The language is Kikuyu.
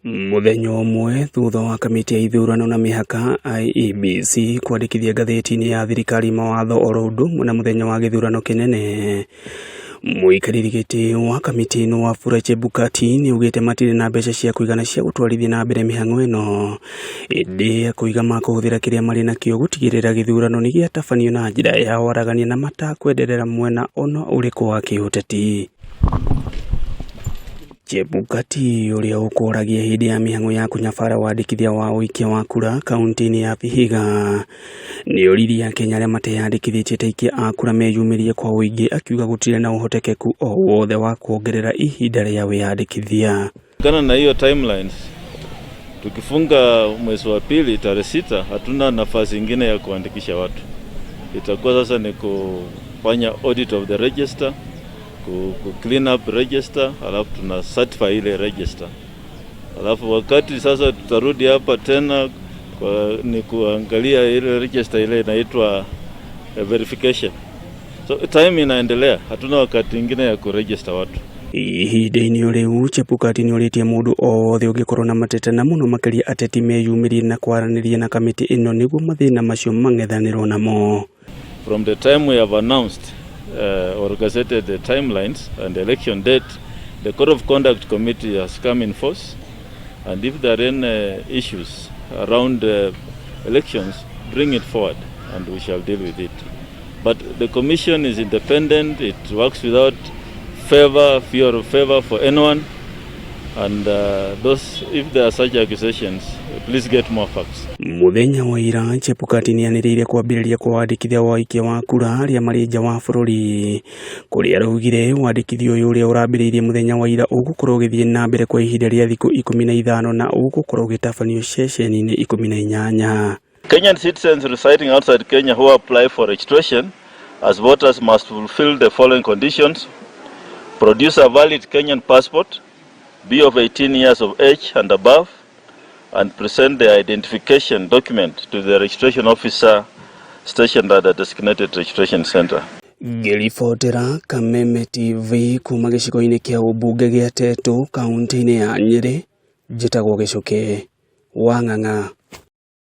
Mũthenya ũmwe thutha wa kamĩtĩ ya ithurano na mĩhaka IEBC kwandĩkithia ngathĩti-inĩ ya thirikari mawatho oro ũndũ ũmwe na mũthenya wa gĩthurano kĩnene, mũikarĩri gĩtĩ wa kamĩtĩ ĩno Wafula Chebukati nĩaugĩte matirĩ na mbeca cia kũigana cia gũtwarithia na mbere mĩhang'o ĩno, ĩndĩ akoiga makũhũthĩra kĩrĩa marĩ nakĩo gũtigĩrĩra gĩthurano nĩgĩatabanio na njĩra ya waragania na matakwenderera mwena ona ũrĩkũ wa kĩũteti. Chebukati ũrĩa ũkũragia hĩndĩ ya mĩhang'o ya kũnyabara wandĩkithia wa ũikia wa kura kaunti-inĩ ya Vihiga nĩoririe akenya arĩa mateyandĩkithĩtie ta aikia a kura meyumĩrie kwa ũingĩ akiuga gũtirĩ na ũhotekeku o wothe wa kuongerera ihinda rĩa wĩyandĩkithia. Kulingana na hiyo timelines, tukifunga mwezi wa pili tarehe 6, hatuna nafasi ingine ya kuandikisha watu. Itakuwa sasa ni kufanya audit of the register, ku clean up register, alafu tuna certify ile register. Alafu wakati sasa tutarudi hapa tena ni kuangalia ile register ile inaitwa verification. So time inaendelea, hatuna wakati ingine ya kuregister watu. Ihinda-inĩ o rĩu Chebukati nĩorĩtie mũndũ o wothe ũngĩkorwo na mateta na mũno makĩria ateti meyumĩrie na kwaranĩria na kamĩtĩ ĩno nĩguo mathĩna macio mang'ethanĩrwo namo. From the time we have announced or gazetted the timelines and the election date, the Code of Conduct Committee has come in force, and if there are any issues around elections, bring it forward and we shall deal with it. But the Commission is independent, it works without favor, fear of favor for anyone, and if there are such accusations, please get more facts. Mũthenya wa ira Chebukati nĩanĩrĩire kwambĩrĩria kwa wandĩkithia wa aikia wa kura arĩa marĩ nja wa bũrũri kũrĩa araugire wandĩkithia ũyũ ũrĩa ũrambĩrĩirie mũthenya wa ira ũgũkorwo ũgĩthiĩ na mbere kwa ihinda rĩa thikũ 15 na ũgũkorwo ũgĩtabanio ceceni-inĩ 18. Kenyan citizens residing outside Kenya who apply for registration as voters must fulfill the following conditions: produce a valid Kenyan passport, be of 18 years of age and above, and present their identification document to the registration officer stationed at the designated registration center. Ngĩribotera Kameme TV kuma gĩcigo-inĩ kĩa ũmbunge gĩa Tetu kaunti-inĩ ya Nyĩrĩ, njĩtagwo Gĩcũkĩ wa Ng'ang'a.